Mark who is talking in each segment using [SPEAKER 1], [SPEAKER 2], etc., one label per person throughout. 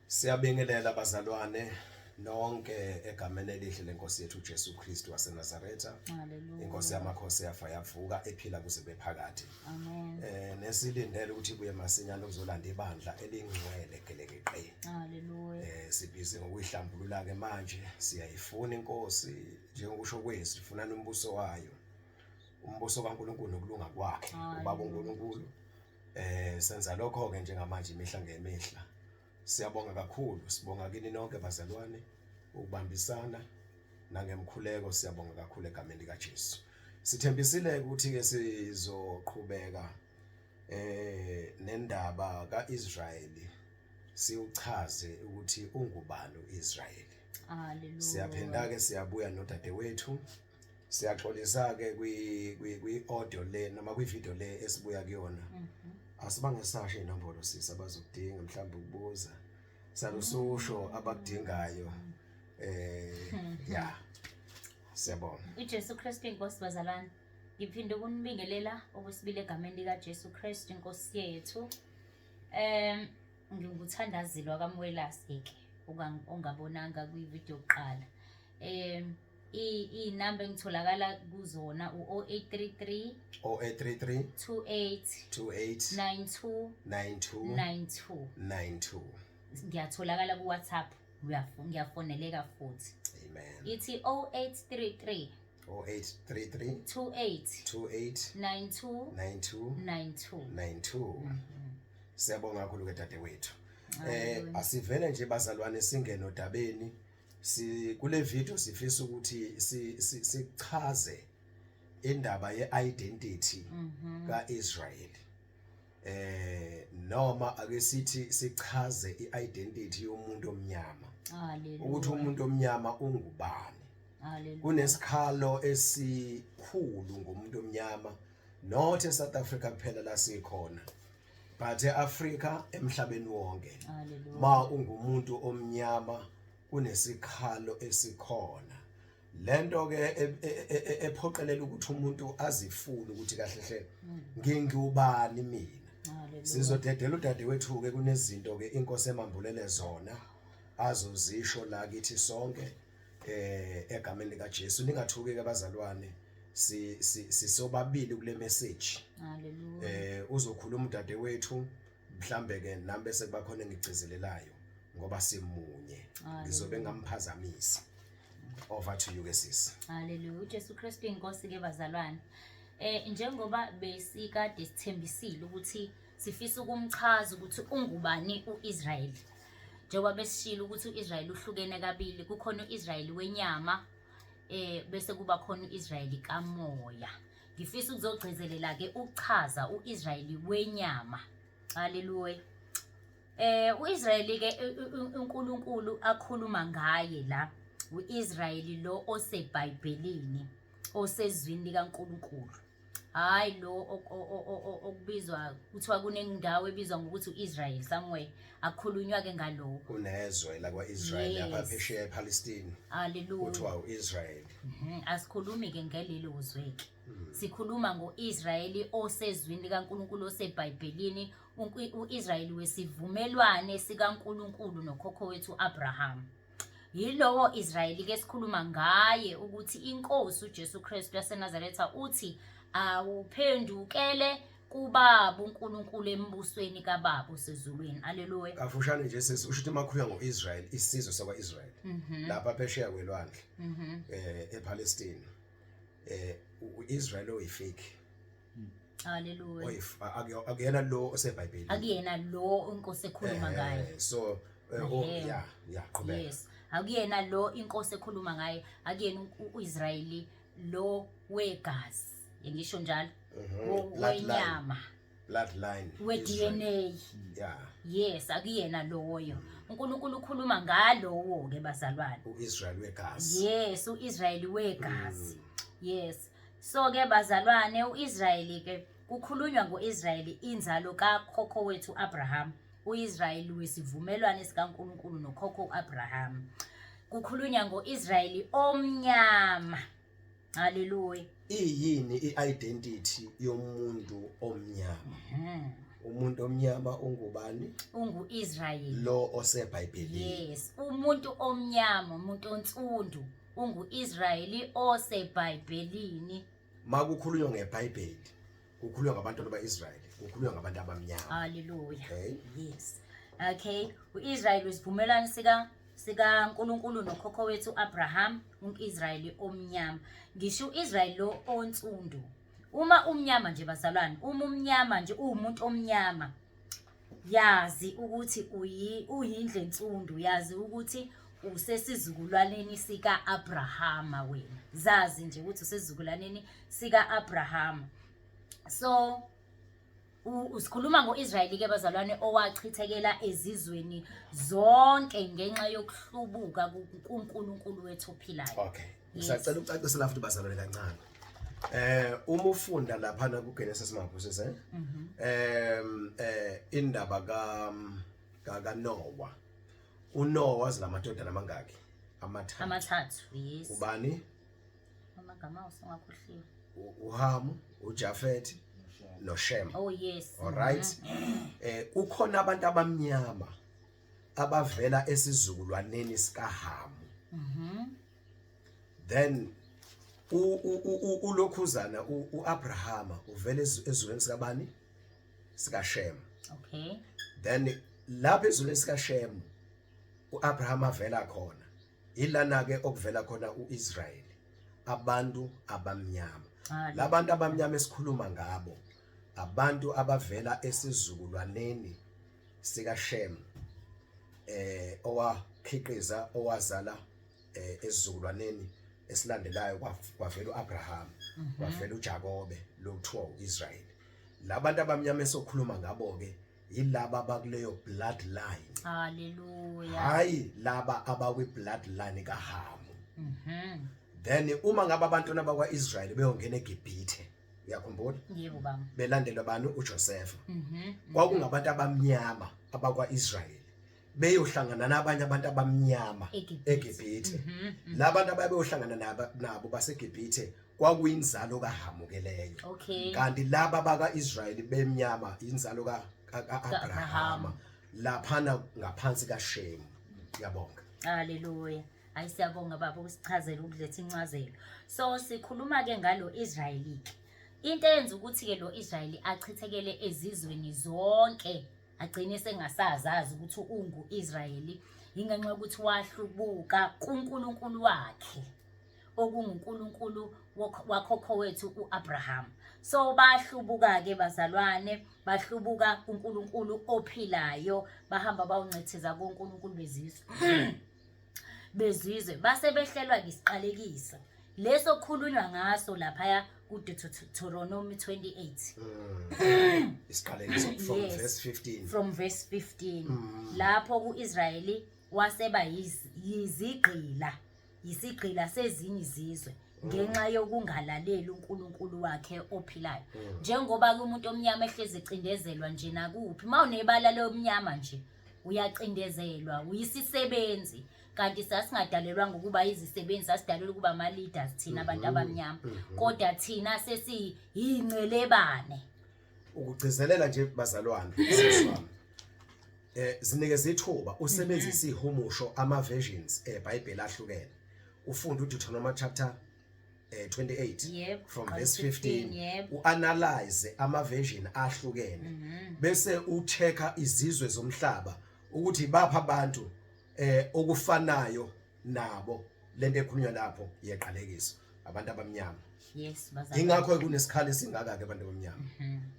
[SPEAKER 1] Siyabingelela bazalwane nonke egameni elihle lenkosi yethu uJesu Kristu waseNazaretha.
[SPEAKER 2] Hallelujah.
[SPEAKER 1] Inkosi yamakhosi yafa yavuka ephila kuze bephakade.
[SPEAKER 2] Amen.
[SPEAKER 1] Nesilindele ukuthi ibuye masinyane ukuzolanda ibandla elingcwele gelekeqe.
[SPEAKER 2] Hallelujah.
[SPEAKER 1] Sibhizi ngokuyihlambulula ke manje, siyayifuna inkosi njengokusho kwezwi, funani umbuso wayo. Umbuso kaNkulunkulu nokulunga kwakhe, ubaba uNkulunkulu. Senza lokho ke njengamanje imihla ngemihla. Siyabonga kakhulu, sibonga kini nonke bazalwane ukubambisana nangemkhuleko, siyabonga kakhulu egameni likaJesu. Sithembisile ukuthi ke sizoqhubeka nendaba kaIsrayeli, siuchaze ukuthi ungubani uIsrayeli.
[SPEAKER 2] Hallelujah.
[SPEAKER 1] Siyaphinda ke siyabuya nodadewethu. Siyaxolisa ke kwi audio le noma kwi video le esibuya kuyona. Asibange sasho inombolo sisi abazokudinga mhlawumbe ukubuza. Salususho abakudingayo. Ya. Siyabonga.
[SPEAKER 2] UJesu Kristu inkosi bazalwane. Ngiphinde ukunibingelela okwesibili egameni lika Jesu Kristu inkosi yethu. Nginguthandazile wakaMwelase ke ongabonanga kwi video yokuqala. Iy'namba engitholakala kuzona u-0833
[SPEAKER 1] 0833
[SPEAKER 2] 28
[SPEAKER 1] 28
[SPEAKER 2] 92
[SPEAKER 1] 92
[SPEAKER 2] 92.
[SPEAKER 1] 92.
[SPEAKER 2] Ngiyatholakala ku-WhatsApp, ngiyafoneleka futhi.
[SPEAKER 1] Amen.
[SPEAKER 2] Ithi 0833
[SPEAKER 1] 0833
[SPEAKER 2] 28
[SPEAKER 1] 28
[SPEAKER 2] 92
[SPEAKER 1] 92
[SPEAKER 2] 92.
[SPEAKER 1] 92. Siyabonga kakhulu ke dadewethu.
[SPEAKER 2] Hallelujah.
[SPEAKER 1] Asivele nje bazalwane singene odabeni. Si kule video sifisa ukuthi sichaze indaba ye-identity kaIsrael. Noma ake sithi sichaze i-identity yomuntu omnyama.
[SPEAKER 2] Hallelujah.
[SPEAKER 1] Ukuthi umuntu omnyama ungubani.
[SPEAKER 2] Hallelujah.
[SPEAKER 1] Kunesikhalo esikhulu ngomuntu omnyama, not eSouth Africa kuphela la sikhona, but eAfrica, emhlabeni wonke.
[SPEAKER 2] Hallelujah.
[SPEAKER 1] Ma ungumuntu omnyama kunesikhalo esikhona. Lento ke ephoqelela ukuthi umuntu azifune ukuthi kahle hle ngingubani mina.
[SPEAKER 2] Hallelujah.
[SPEAKER 1] Sizodedela udadewethu ke kunezinto ke inkosi emambulele zona azozisho la kithi sonke egameni lika Jesu. Ningathuki ke bazalwane, sisobabili kule message.
[SPEAKER 2] Hallelujah.
[SPEAKER 1] Uzokhuluma udadewethu mhlambe ke nami bese kuba khona engigcizelelayo ngoba simunye. Ngizobe ngamphazamisa. Over to you ke sisi.
[SPEAKER 2] Hallelujah. uJesu Kristu inkosi ke bazalwane. Njengoba besikade sithembisile ukuthi sifisa ukumchaza ukuthi ungubani uIsrael. Njengoba besishilo ukuthi uIsrael uhlukene kabili, kukhona uIsrael wenyama bese kuba khona uIsrael kamoya. Ngifisa ukuzogcizelela ke ukuchaza uIsrael wenyama. Hallelujah. UIsrael ke uNkulunkulu akhuluma ngaye la, uIsrael lo oseBhayibhelini, osezwini likaNkulunkulu. Hayi lo okubizwa kuthiwa kunendawo ebizwa ngokuthi uIsrael somewhere, akukhulunywa ke ngalowo.
[SPEAKER 1] Kunezwe la kwaIsrael lapha phesheya ePalestine.
[SPEAKER 2] Hallelujah.
[SPEAKER 1] Kuthiwa uIsrael.
[SPEAKER 2] Asikhulumi ke ngelelo zwe ke. Sikhuluma ngoIsrael osezwini likaNkulunkulu oseBhayibhelini, uIsrael wesivumelwane sikaNkulunkulu nokhokho wethu uAbraham. Yilowo Israel ke sikhuluma ngaye ukuthi inkosi uJesu Kristu yaseNazaretha uthi awuphendukele kuBaba uNkulunkulu embusweni kaBaba osezulwini. Haleluya.
[SPEAKER 1] Kafushane nje sisi, usho ukuthi makhulunywa ngoIsrael, isizwe sakwaIsrael lapha phesheya kwelwandle, ePalestine, uIsrael oyifake.
[SPEAKER 2] Haleluya.
[SPEAKER 1] Akuyena lo oseBhayibhelini.
[SPEAKER 2] Akuyena lo inkosi ekhuluma ngaye.
[SPEAKER 1] So, oh, yeah, yeah, qhubeka.
[SPEAKER 2] Yes. Akuyena lo inkosi ekhuluma ngaye, akuyena uIsraeli lo wegazi. Ngisho njalo.
[SPEAKER 1] Bloodline.
[SPEAKER 2] Wenyama.
[SPEAKER 1] Bloodline.
[SPEAKER 2] We
[SPEAKER 1] Israel.
[SPEAKER 2] DNA.
[SPEAKER 1] Yeah.
[SPEAKER 2] Yes, akuyena loyo. uNkulunkulu ukhuluma ngalowo ke bazalwane.
[SPEAKER 1] uIsrael wegazi.
[SPEAKER 2] Yes, uIsrael wegazi. Yes. So ke bazalwane, uIsrael ke kukhulunywa ngoIsrael inzalo kakhokho wethu Abraham. uIsrael wesivumelwano sikaNkulunkulu nokhokho uAbraham. Kukhulunywa ngoIsrael omnyama. Haleluya.
[SPEAKER 1] Iyini iidentity yomuntu omnyama? Umuntu omnyama ungubani?
[SPEAKER 2] Ungu-Israyeli.
[SPEAKER 1] Lo oseBhayibhelini.
[SPEAKER 2] Yes, umuntu omnyama, umuntu onsundu ungu-Israyeli oseBhayibhelini.
[SPEAKER 1] Makukhulunywa ngeBhayibheli, kukhulunywa ngabantwana ba-Israyeli, kukhulunywa ngabantu abamnyama.
[SPEAKER 2] Hallelujah.
[SPEAKER 1] Okay.
[SPEAKER 2] Yes. Okay, u-Israyeli usivumelwano sikaNkulunkulu nokhokho wethu uAbraham, uIsrayeli omnyama. Ngisho uIsrayeli lo onsundu. Uma umnyama nje bazalwane, uma umnyama nje uwumuntu omnyama, yazi ukuthi uyindle ensundu, yazi ukuthi usesizukulwaneni sika-Abrahama wena. Zazi nje ukuthi usesizukulwaneni sika-Abrahama. So usikhuluma ngo-Israyeli ke bazalwane owachithekela ezizweni zonke ngenxa yokuhlubuka kuNkulunkulu wethu ophilayo.
[SPEAKER 1] Okay. Ngisacela ukucacisela futhi bazalwane kancane. Uma ufunda lapha na kuGenesis mabusise eh? Indaba ka kaNoah. UNoah wazala amadodana amangaki? Amathathu.
[SPEAKER 2] Amathathu, yes.
[SPEAKER 1] Ubani?
[SPEAKER 2] Amagama usungakhohliwe.
[SPEAKER 1] uHamu, uJafet noShem.
[SPEAKER 2] Oh yes.
[SPEAKER 1] All right. Ukhona abantu abamnyama abavela esizukulwaneni sikaHamu. Then ulokhuzana uAbrahama uvela ezulwini sikabani? SikaShem.
[SPEAKER 2] Okay.
[SPEAKER 1] Then lapha ezulwini sikaShem uAbraham avela khona. Ilana ke okuvela khona uIsrael, abantu abamnyama. Labantu abamnyama esikhuluma ngabo abantu abavela esizukulwaneni sikaShem owakhiqiza owazala esizukulwaneni esilandelayo kwavela uAbraham, kwavela uJakobe lo kuthiwa uIsrael. Labantu abamnyama esokhuluma ngabo ke yilaba abakuleyo bloodline.
[SPEAKER 2] Hallelujah.
[SPEAKER 1] Hayi laba abakwi bloodline kaHamu. Then uma ngabe abantwana bakwaIsrael beyongena eGibhithe, uyakhumbula?
[SPEAKER 2] Yebo baba.
[SPEAKER 1] Belandelwa bani? uJoseph. Kwakungabantu abamnyama abakwaIsrael beyohlangana nabanye abantu abamnyama eGibhithe. Labantu ababeyohlangana nabo baseGibhithe kwakuyinzalo kaHamu ke leyo.
[SPEAKER 2] Okay.
[SPEAKER 1] Kanti laba bakaIsrael bemnyama inzalo kaAbrahama laphana ngaphansi kaShem. Ngiyabonga.
[SPEAKER 2] Hallelujah. Hayi siyabonga baba ukusichazela ukuletha incazelo. So sikhuluma ke ngalo Israyeli ke. Into eyenza ukuthi ke lo Israyeli achithekele ezizweni zonke agcine sengasazazi ukuthi ungu Israyeli ingenxa yokuthi wahlubuka kuNkulunkulu wakhe okunguNkulunkulu wakhokho wethu uAbraham. So bahlubuka ke bazalwane, bahlubuka kuNkulunkulu ophilayo, bahamba bawuncetheza kuNkulunkulu bezizwe. Bezizwe base behlelwa isiqalekiso leso khulunywa ngaso laphaya kuDeuteronomy 28.
[SPEAKER 1] Isiqalekiso from
[SPEAKER 2] Yes.
[SPEAKER 1] verse 15.
[SPEAKER 2] From verse 15. Lapho kuIsrayeli waseba yizigqila, yisigqila sezinye izizwe ngenxa yokungalaleli uNkulunkulu wakhe ophilayo. Njengoba ke umuntu omnyama ehlezi ecindezelwa nje nakuphi, mawunebala lomnyama nje uyacindezelwa, uyisisebenzi. Kanti sasingadalelwanga ukuba izisebenzi, sasidalelwa ukuba ama leaders thina abantu abamnyama. Kodwa thina sesiyincelebane.
[SPEAKER 1] Ukugcizelela nje bazalwane, siswami. Zinikeza ithuba usebenzise ihumusho ama versions eBhayibheli ahlukene. Ufunde uDeuteronomy chapter 28 from verse 15, uanalyze ama version ahlukene. Bese uchecka izizwe zomhlaba ukuthi bapha abantu okufanayo nabo lento ekhulunywa lapho yeqalekiso abantu abamnyama.
[SPEAKER 2] Yes, bazalwane.
[SPEAKER 1] Ingakho kunesikhala esingaka ke abantu abamnyama.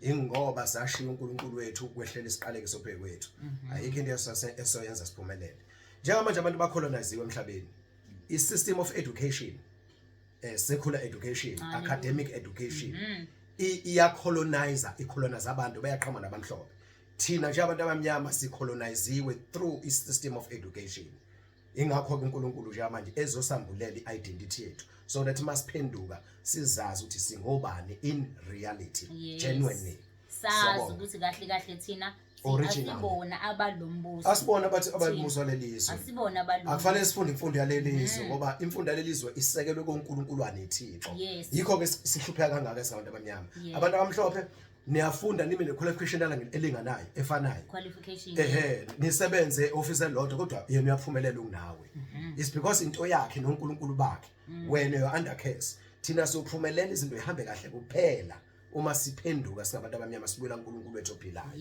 [SPEAKER 1] Ingoba sashiya uNkulunkulu wethu kwehlela isiqalekiso phezu kwethu. Ayikho into esoyenza siphumelele. Njengamanje abantu bacoloniziwe emhlabeni. I-system of education, secular education, academic education, iyacolonize, icolonize abantu, bayaqhama nabamhlophe. Thina nje abantu abamnyama sicoloniziwe through i-system of education. Ingakho ke uNkulunkulu nje manje ezosambulela i-identity yethu so that masiphenduka sizazi ukuthi singobani in reality, genuinely.
[SPEAKER 2] Sazi
[SPEAKER 1] Siyabonga.
[SPEAKER 2] ukuthi kahle kahle thina
[SPEAKER 1] Original.
[SPEAKER 2] asibona abalombuso.
[SPEAKER 1] Asibona abathi abalombuso walelizwe.
[SPEAKER 2] Asibona abalombuso.
[SPEAKER 1] Akufanele sifunde imfundo yalelizwe ngoba imfundo yalelizwe isekelwe kuNkulunkulu waneThixo. Yikho ke sihlupheka kangaka singabantu abamnyama. Abantu abamhlophe Niyafunda nibe ne-qualification elinganayo efanayo.
[SPEAKER 2] Qualification.
[SPEAKER 1] Ehe, nisebenze office elilodwa kodwa yena uyaphumelela ukunawe. It's because into yakhe noNkulunkulu bakhe. Wena you under curse. Thina siyophumelela izinto ihambe kahle kuphela uma siphenduka singabantu abamnyama sibuyela kuNkulunkulu wethu ophilayo.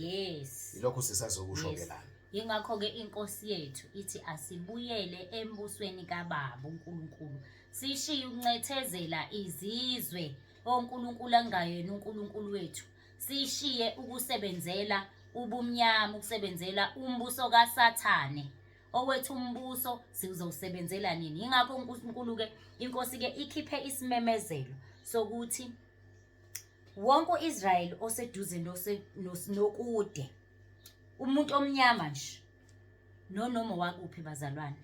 [SPEAKER 1] Yilokho sisazokusho ke lana.
[SPEAKER 2] Yingakho-ke inkosi yethu ithi asibuyele embusweni kaBaba uNkulunkulu, sishiye ukuncethezela izizwe onkulunkulu angayena uNkulunkulu wethu, sishiye ukusebenzela ubumnyama, ukusebenzela umbuso kaSathane. Owethu umbuso sizowusebenzela nini? Yingakho uNkulunkulu-ke, inkosi-ke ikhiphe isimemezelo sokuthi wonke u-Israyeli oseduze nokude, umuntu omnyama nje nonoma wakuphi bazalwane,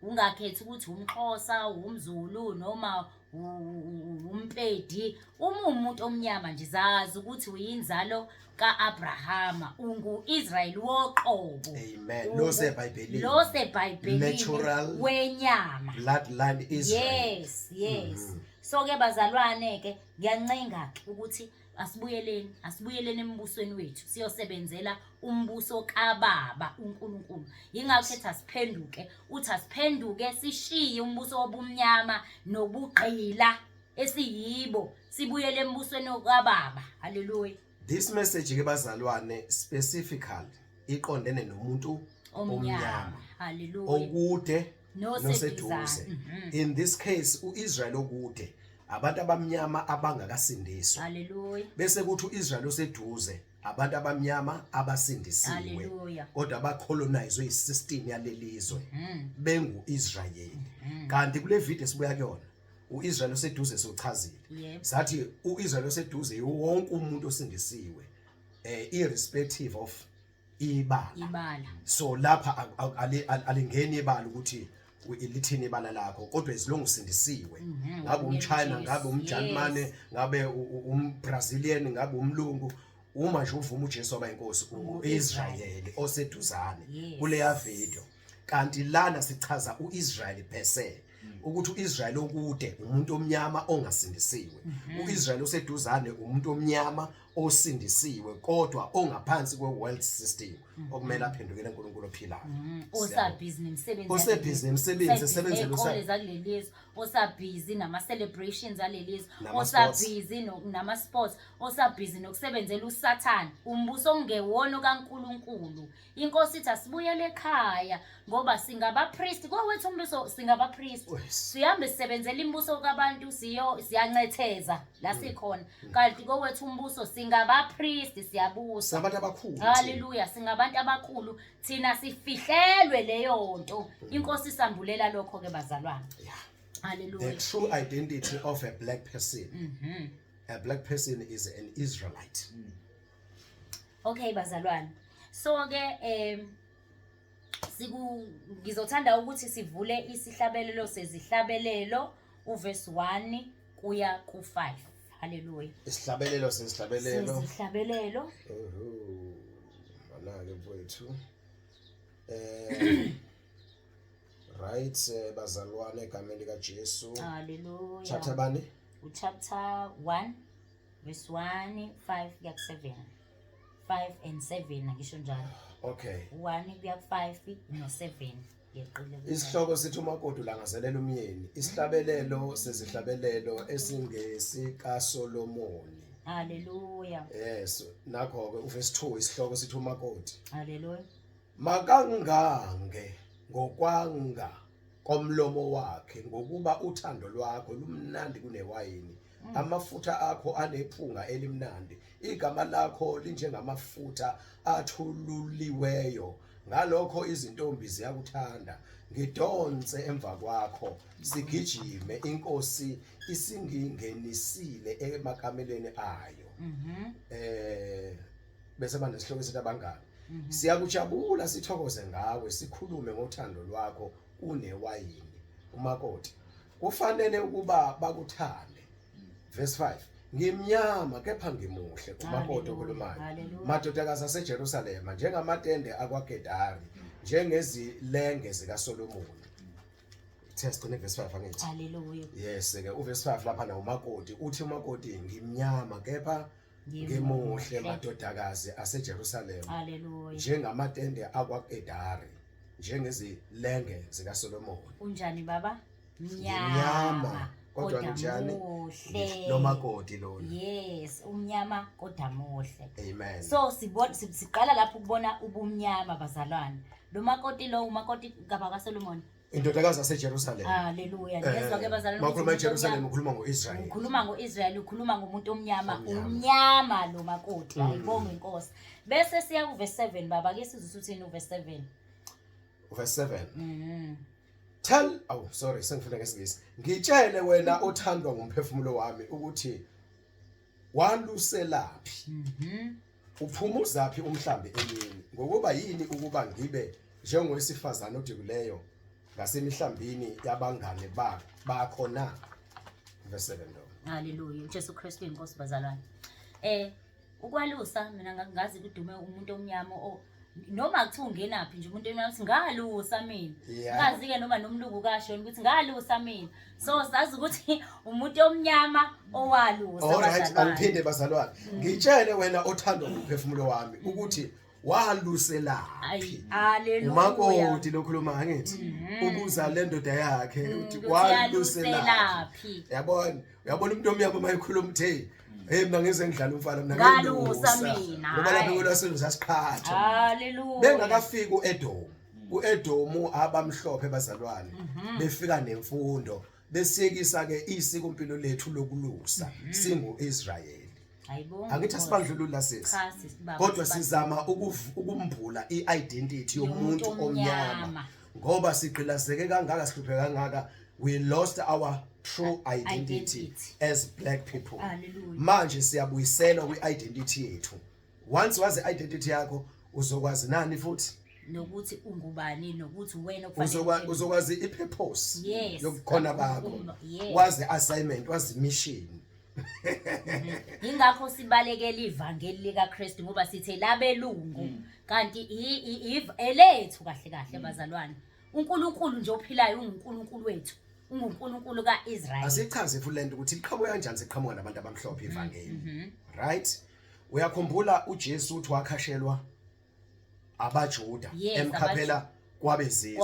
[SPEAKER 2] ungakhethi ukuthi umXhosa, umZulu noma uMpedi, uma umuntu omnyama nje zazi ukuthi uyinzalo ka-Abrahama, ungu-Israyeli woqobo.
[SPEAKER 1] Amen. Lo seBhayibhelini.
[SPEAKER 2] Lo seBhayibhelini.
[SPEAKER 1] Natural
[SPEAKER 2] wenyama.
[SPEAKER 1] Bloodline Israel.
[SPEAKER 2] Yes, yes. So ke bazalwane ke ngiyancenga ke ukuthi asibuyeleni, asibuyeleni embusweni wethu, siyosebenzela umbuso kaBaba uNkulunkulu. Yingakho ethi asiphenduke, uthi asiphenduke sishiye umbuso wobumnyama nobugqila esiyibo, sibuyele embusweni kaBaba. Haleluya.
[SPEAKER 1] This message ke bazalwane specifically iqondene nomuntu omnyama.
[SPEAKER 2] Haleluya.
[SPEAKER 1] Okude noseduze. In this case uIsrael okude, abantu abamnyama abangakasindiswa.
[SPEAKER 2] Haleluya.
[SPEAKER 1] Bese kuthi uIsrael oseduze, abantu abamnyama abasindisiwe.
[SPEAKER 2] Haleluya.
[SPEAKER 1] Kodwa abacolonizwe isystem yalelizwe benguIsrael. Kanti kule video esibuya kuyona uIsrael oseduze sochazile. Sathi uIsrael oseduze wonke umuntu osindisiwe, irrespective of ibala.
[SPEAKER 2] Ibala.
[SPEAKER 1] So lapha alingeni ibala ukuthi lithini ibala lakho, kodwa as long usindisiwe, ngabe umChina, ngabe umJalimane, ngabe umBrazilian, ngabe umlungu, uma nje uvuma uJesu waba inkosi, uIsrael oseduzane kuleya video. Kanti lana sichaza uIsrael per se, ukuthi uIsrael okude umuntu omnyama ongasindisiwe, uIsrael oseduzane umuntu omnyama osindisiwe kodwa ongaphansi kwe-world system, okumele aphendukele uNkulunkulu ophilayo.
[SPEAKER 2] Osabhizi nemisebenzi,
[SPEAKER 1] Osebhizi nemisebenzi, esebenzela
[SPEAKER 2] izikole zakulelizwe, osabhizi nama-celebrations alelizwe,
[SPEAKER 1] Nama-sports.
[SPEAKER 2] osabhizi nama-sports, osabhizi nokusebenzela uSathane, umbuso ongewona kaNkulunkulu. Inkosi ithi asibuyele ekhaya ngoba singabapristi, kowethu umbuso singabapristi. Sihambe sisebenzela imibuso kabantu, siyancetheza la sikhona, kanti kowethu umbuso singabapristi, siyabusa.
[SPEAKER 1] Singabantu abakhulu thina.
[SPEAKER 2] Haleluya, singabantu abakhulu thina, sifihlelwe leyo nto. Inkosi isambulela lokho ke bazalwane. Haleluya.
[SPEAKER 1] The true identity of a black person. A black person is an Israelite.
[SPEAKER 2] Okay bazalwane. So ke ngizothanda ukuthi sivule isihlabelelo sezihlabelelo uverse 1 kuya ku5. Haleluya.
[SPEAKER 1] Isihlabelelo sezihlabelelo.
[SPEAKER 2] Sezihlabelelo.
[SPEAKER 1] Oho. Mana ke mfowethu. Right, bazalwane egameni lika Jesu.
[SPEAKER 2] Haleluya.
[SPEAKER 1] Chapter bani?
[SPEAKER 2] Chapter 1 verse 1 5 kuya ku 7. 5 and 7 ngisho njalo. 1 kuya ku 5 no 7. Ngeqile ku
[SPEAKER 1] Isihloko sithi umakoti ulangazelela umyeni. Isihlabelelo sezihlabelelo esingesika Solomoni.
[SPEAKER 2] Haleluya.
[SPEAKER 1] Yes, nakho ke uverse 2 isihloko sithi umakoti.
[SPEAKER 2] Haleluya.
[SPEAKER 1] Makangange ngokwanga komlomo wakhe, ngokuba uthando lwakho lumnandi kunewayini. Amafutha akho anephunga elimnandi. Igama lakho linjengamafutha athululiweyo. Ngalokho izintombi ziyakuthanda. Ngidonse emva kwakho, sigijime, inkosi isingingenisile emakameleni ayo. Bese banesihloko esithi abangani. Siyakujabula sithokoze ngawe, sikhulume ngothando lwakho kunewayini. Umakoti kufanele ukuba bakuthande. Verse 5, ngimnyama kepha ngimuhle, umakoti okhulumayo.
[SPEAKER 2] Hallelujah.
[SPEAKER 1] Madodakazi aseJerusalema, njengamatende akwaGedari, njengezilenge zikaSolomoni. Test ne verse 5 angithi.
[SPEAKER 2] Hallelujah.
[SPEAKER 1] Yes ke uverse 5 lapha na umakoti uthi umakoti ngimnyama kepha Ngimuhle madodakazi aseJerusalema.
[SPEAKER 2] Haleluya.
[SPEAKER 1] Njengamatende akwaKedari, njengezilenge zikaSolomoni.
[SPEAKER 2] Unjani baba?
[SPEAKER 1] Mnyama. Kodwa njani?
[SPEAKER 2] Muhle.
[SPEAKER 1] Lomakoti lona.
[SPEAKER 2] Yes, umnyama kodwa muhle.
[SPEAKER 1] Amen.
[SPEAKER 2] So sibona siqala lapho ukubona ubumnyama bazalwane. Lo makoti lo umakoti kaba kaSolomon.
[SPEAKER 1] Indodakazi yaseJerusalema.
[SPEAKER 2] Haleluya. Ngezwa ke bazalwane.
[SPEAKER 1] Makhuluma eJerusalema ukhuluma ngoIsrael.
[SPEAKER 2] Ukhuluma ngoIsrael, ukhuluma ngomuntu omnyama, umnyama lo makoti. Ayibonge inkosi. Bese siya ku verse 7 baba, ke sizwe uthini u verse 7.
[SPEAKER 1] Verse 7. Tell, oh sorry, sengifunda ngesingisi. Ngitshele wena othandwa ngumphefumulo wami ukuthi waluselaphi. Uphumuzaphi umhlambi emini? Ngokuba yini ukuba ngibe njengowesifazane odikileyo ngasemihlambini yabangane bakho na? Verse 7 lo.
[SPEAKER 2] Haleluya. uJesu Kristu inkosi bazalwane. Ukwalusa mina ngazi kudume umuntu omnyama o noma kuthiwa ungenaphi nje umuntu omnyama uthi ngalusa mina. Ngazi ke noma nomlungu kasho ukuthi ngalusa mina. So sazi ukuthi umuntu omnyama owalusa.
[SPEAKER 1] All right, angiphinde bazalwane. Ngitshele wena othandwa ngumphefumulo wami ukuthi waluselaphi.
[SPEAKER 2] Haleluya.
[SPEAKER 1] Umakoti lokhuluma angithi ubuza le ndoda yakhe uthi waluselaphi. Yabona, uyabona umuntu omnyama uma ekhuluma uthi hey mina ngize ngidlala umfana mina
[SPEAKER 2] ngalusa mina.
[SPEAKER 1] Ngoba lapha kwelwasini sasiqhatha.
[SPEAKER 2] Haleluya.
[SPEAKER 1] Bengakafiki uEdom. uEdom abamhlophe bazalwane befika nemfundo besikisa ke isiko impilo lethu lokulusa singuIsrael.
[SPEAKER 2] Hayibo.
[SPEAKER 1] Angithi asibandlulula sisi.
[SPEAKER 2] Cha sisi baba.
[SPEAKER 1] Kodwa sizama ukumbula i-identity yomuntu omnyama ngoba sigqilazeke kangaka, sihlupheke kangaka. We lost our true identity as black people.
[SPEAKER 2] Hallelujah.
[SPEAKER 1] Manje siyabuyiselwa kwi-identity yethu. Once wazi i-identity yakho uzokwazi nani futhi
[SPEAKER 2] nokuthi ungubani nokuthi wena okufanele
[SPEAKER 1] uzokwazi i-purpose yokukhona bakho. Wazi assignment, wazi mission.
[SPEAKER 2] Ingakho sibalekela ivangeli likaKristu ngoba sithe labelungu kanti elethu kahle kahle bazalwane. uNkulunkulu nje ophilayo unguNkulunkulu wethu, unguNkulunkulu kaIsrael.
[SPEAKER 1] Asichaze futhi lento ukuthi iqhamuka kanjani, siqhamuka nabantu abamhlophe ivangeli. Right? Uyakhumbula uJesu uthi wakhashelwa abaJuda emkhaphela kwabezizwe.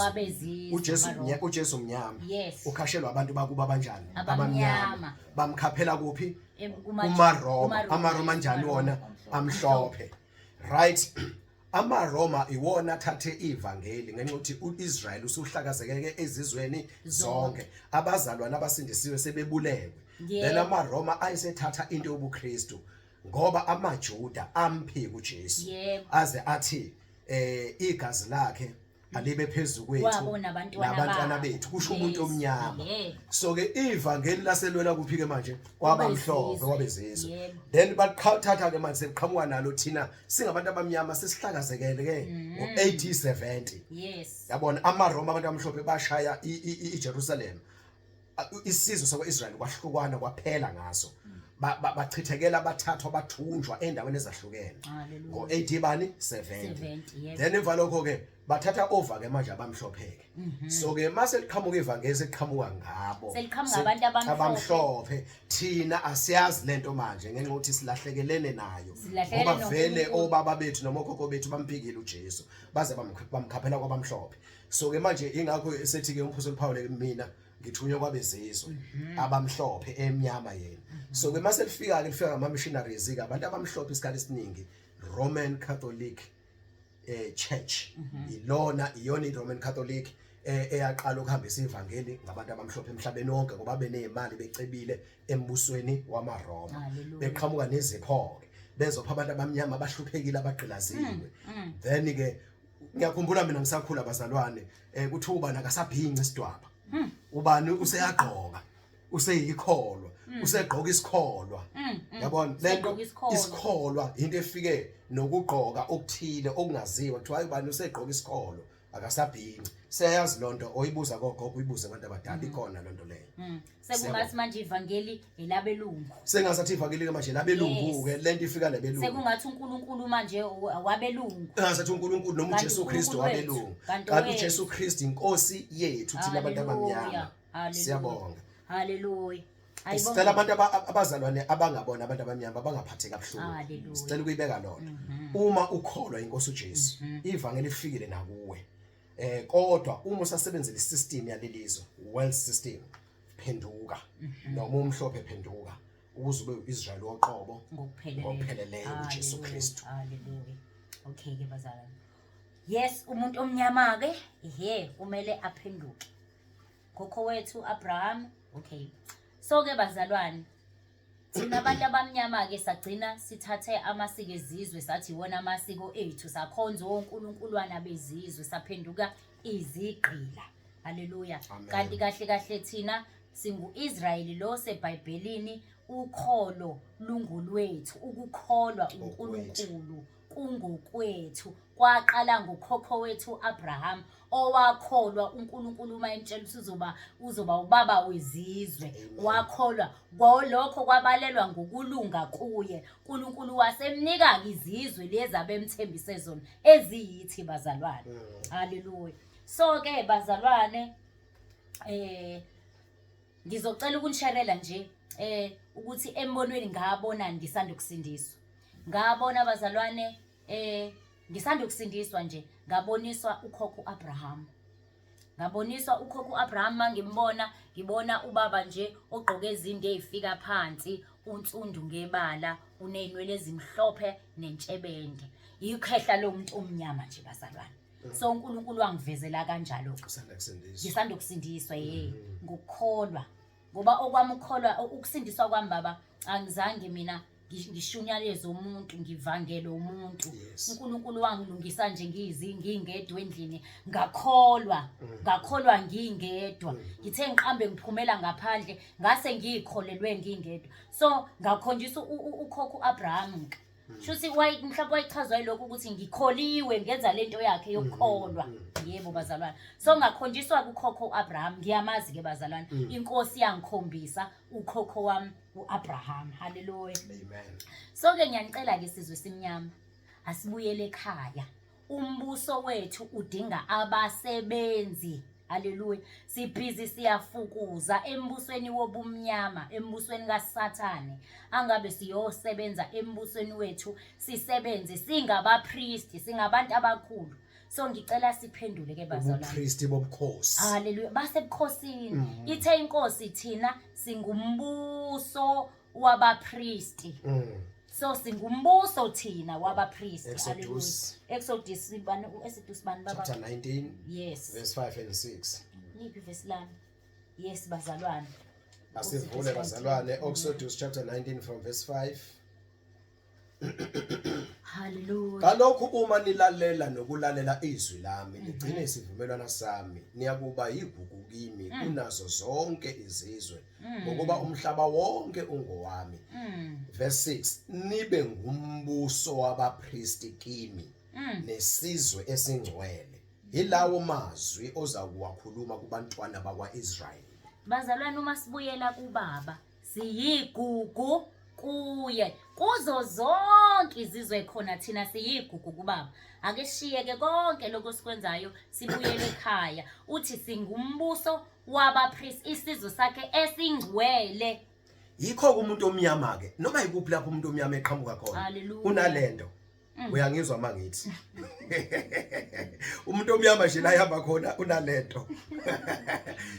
[SPEAKER 1] UJesu mnyama. Ukhashelwa abantu bakuba abanjani?
[SPEAKER 2] Abamnyama.
[SPEAKER 1] Bamkhaphela kuphi? KumaRoma. AmaRoma njani wona? Amhlophe. Right? AmaRoma iwona athathe ivangeli ngenxa yokuthi uIsrael usuhlakazekeke ezizweni zonke. Abazalwane abasindisiwe sebebulewe. Then amaRoma ayesethatha into yobuKristu ngoba amaJuda amphika uJesu. Aze athi igazi lakhe alibe phezulu kwethu nabantwana bethu, kusho umuntu omnyama. So ke ivangeli laselwela kuphi ke manje? Kwabamhlophe, kwabezizwe. Then baqhathatha ke manje seqhamuka nalo thina singabantu abamnyama sesihlakazekele ke ngo-1870. Yabona amaRoma abantu abamhlophe bashaya iJerusalem. Isizwe sakwa-Israel kwahlukana kwaphela ngaso. Bachithekela, bathathwa, bathunjwa endaweni ezahlukene ngo-AD bani 70. Then emva lokho ke bathatha over ke manje abamhlopheke. So ke mase liqhamuka ivangeli seliqhamuka ngabo,
[SPEAKER 2] seliqhamuka abantu
[SPEAKER 1] abamhlophe. Thina asiyazi lento manje ngenxa yokuthi silahlekelene nayo, ngoba vele obaba bethu noma okhokho bethu bamphikile uJesu, baze bamkhaphela kwabamhlophe. So ke manje ingakho esethi ke umphostoli Paul, mina ngithunywe kwabezizwe abamhlophe emnyama yena. So ke mase lifika ke lifika ngama missionaries ke abantu abamhlophe isikhathi esiningi Roman Catholic Church. Ilona iyona iRoman Catholic eyaqala ukuhambisa ivangeli ngabantu abamhlophe emhlabeni wonke, ngoba benezimali becebile embusweni wamaRoma, beqhamuka nezipho ke bezopha abantu abamnyama abahluphekile abagqilaziwe. Then ke ngiyakhumbula mina ngisakhula bazalwane, kuthiwa ubani akasabhinci isidwaba, ubani useyagqoka, useyikholwa, usegqoka isikholwa. Yabona lento isikholwa into efike nokugqoka okuthile okungaziwa, kuthiwa hayi ubani usegqoka isikholwa akasabhinci. Siyayazi lonto, oyibuza kogogo, uyibuze abantu abadala, ikhona lonto leyo.
[SPEAKER 2] Sekungathi manje ivangeli elabelungu.
[SPEAKER 1] Sengathi ivangeli ke manje labelungu ke, lento ifika labelungu.
[SPEAKER 2] Sekungathi uNkulunkulu manje wabelungu.
[SPEAKER 1] Engathi uNkulunkulu noma uJesu Kristu wabelungu. Kanti uJesu Kristu inkosi yethu thina abantu abamnyama. Siyabonga.
[SPEAKER 2] Haleluya. Ayibonge.
[SPEAKER 1] Sicela abantu abazalwane abangabona abantu abamnyama bangaphatheki kabuhlungu.
[SPEAKER 2] Hallelujah.
[SPEAKER 1] Sicela ukuyibeka lona. Uma ukholwa inkosi uJesu, ivangeli lifikile nakuwe. Kodwa uma usasebenzela isystem yalelizwe, world system, phenduka. Noma umhlophe phenduka ukuze ube uIsrael woqobo
[SPEAKER 2] ngokupheleleyo
[SPEAKER 1] ngokupheleleyo uJesu
[SPEAKER 2] Hallelujah,
[SPEAKER 1] Kristu.
[SPEAKER 2] Hallelujah. Okay ke bazalwane. Yes, umuntu omnyama ke ehe kumele aphenduke. Khokho wethu Abraham, okay. So ke bazalwane, thina abantu abamnyama ke sagcina sithathe amasiko ezizwe sathi iwona amasiko ethu, sakhonza onkulunkulwana bezizwe, saphenduka izigqila. Haleluya.
[SPEAKER 1] Amen.
[SPEAKER 2] Kanti kahle kahle thina singu-Israyeli lo seBhayibhelini, ukholo lungolwethu, ukukholwa uNkulunkulu kungokwethu. Kwaqala ngokhokho wethu Abraham owakholwa uNkulunkulu uma emtshela ukuthi uzoba ubaba wezizwe.
[SPEAKER 1] Amen.
[SPEAKER 2] Wakholwa kwalokho kwabalelwa ngokulunga kuye. uNkulunkulu wasemnika izizwe lezi abemthembise zona eziyithi bazalwane. Haleluya. So ke bazalwane, ngizocela ukunisherela nje ukuthi embonweni ngabona ngisanda ukusindiswa. Ngabona bazalwane ngisanda ukusindiswa nje, ngaboniswa ukhokho uAbraham. Ngaboniswa ukhokho uAbraham, mangimbona ngibona ubaba nje ogqoke izinde ezifika phansi, unsundu ngebala, unezinwele ezimhlophe nentshebende. Ikhehla lomuntu omnyama nje bazalwane. So uNkulunkulu wangivezela kanjalo.
[SPEAKER 1] Usanda kusindiswa.
[SPEAKER 2] Ngisanda ukusindiswa, yey, ngokukholwa. Ngoba okwami ukukholwa, ukusindiswa kwami baba, angizange mina ngishunyayeze umuntu, ngivangele umuntu. uNkulunkulu wangilungisa nje ngingedwa endlini, ngakholwa, ngakholwa ngingedwa. Ngithe ngiqambe ngiphumela ngaphandle, ngase ngikholelwe ngingedwa. So ngakhonjiswa ukhokho uAbraham ke. Shuthi mhlawumbe wayichazwa yilokhu ukuthi ngikholiwe ngenza lento yakhe yokukholwa. Yebo bazalwane. So ngakhonjiswa kukhokho uAbraham, ngiyamazi ke bazalwane. Inkosi yangikhombisa ukhokho wami uAbraham. Haleluya.
[SPEAKER 1] Amen.
[SPEAKER 2] So ke ngiyanicela ke sizwe simnyama, asibuyele ekhaya. Umbuso wethu udinga abasebenzi. Haleluya. Sibhizi siyafukuza embusweni wobumnyama, embusweni kaSathane. Angabe siyosebenza embusweni wethu, sisebenze singabapristi, singabantu abakhulu. So ngicela siphendule ke bazalwane.
[SPEAKER 1] Ubupristi bobukhosi.
[SPEAKER 2] Haleluya. Basebukhosini. Ithe inkosi thina singumbuso wabapristi. So singumbuso thina wabapristi.
[SPEAKER 1] Exodus.
[SPEAKER 2] Hallelujah. Exodus bani, Exodus bani baba?
[SPEAKER 1] Chapter 19.
[SPEAKER 2] Yes.
[SPEAKER 1] Verse 5 and 6.
[SPEAKER 2] Yiphi verse lami? Yes bazalwane.
[SPEAKER 1] Asivule bazalwane, Exodus chapter 19 from verse 5.
[SPEAKER 2] Hallelujah.
[SPEAKER 1] Kalokhu uma nilalela nokulalela izwi lami, nigcine isivumelwano sami, niyakuba yigugu kimi kunazo zonke izizwe, ngokuba umhlaba wonke ungowami. Verse 6, nibe ngumbuso wabapristi kimi, nesizwe esingcwele. Yilawo mazwi ozakuwakhuluma kubantwana bakwaIsrayeli.
[SPEAKER 2] Bazalwane, uma sibuyela kubaba, siyigugu kuye. Kuzo zonke izizwe khona thina siyigugu kubaba. Ake sishiyeke konke lokho sikwenzayo, sibuyele ekhaya. Uthi singumbuso wabapristi, isizwe sakhe esingcwele.
[SPEAKER 1] Yikho umuntu omnyama ke, noma yikuphi lapho umuntu omnyama eqhamuka khona,
[SPEAKER 2] Hallelujah.
[SPEAKER 1] unalento. Uyangizwa mangithi. Umuntu omnyama nje la ihamba khona unalento.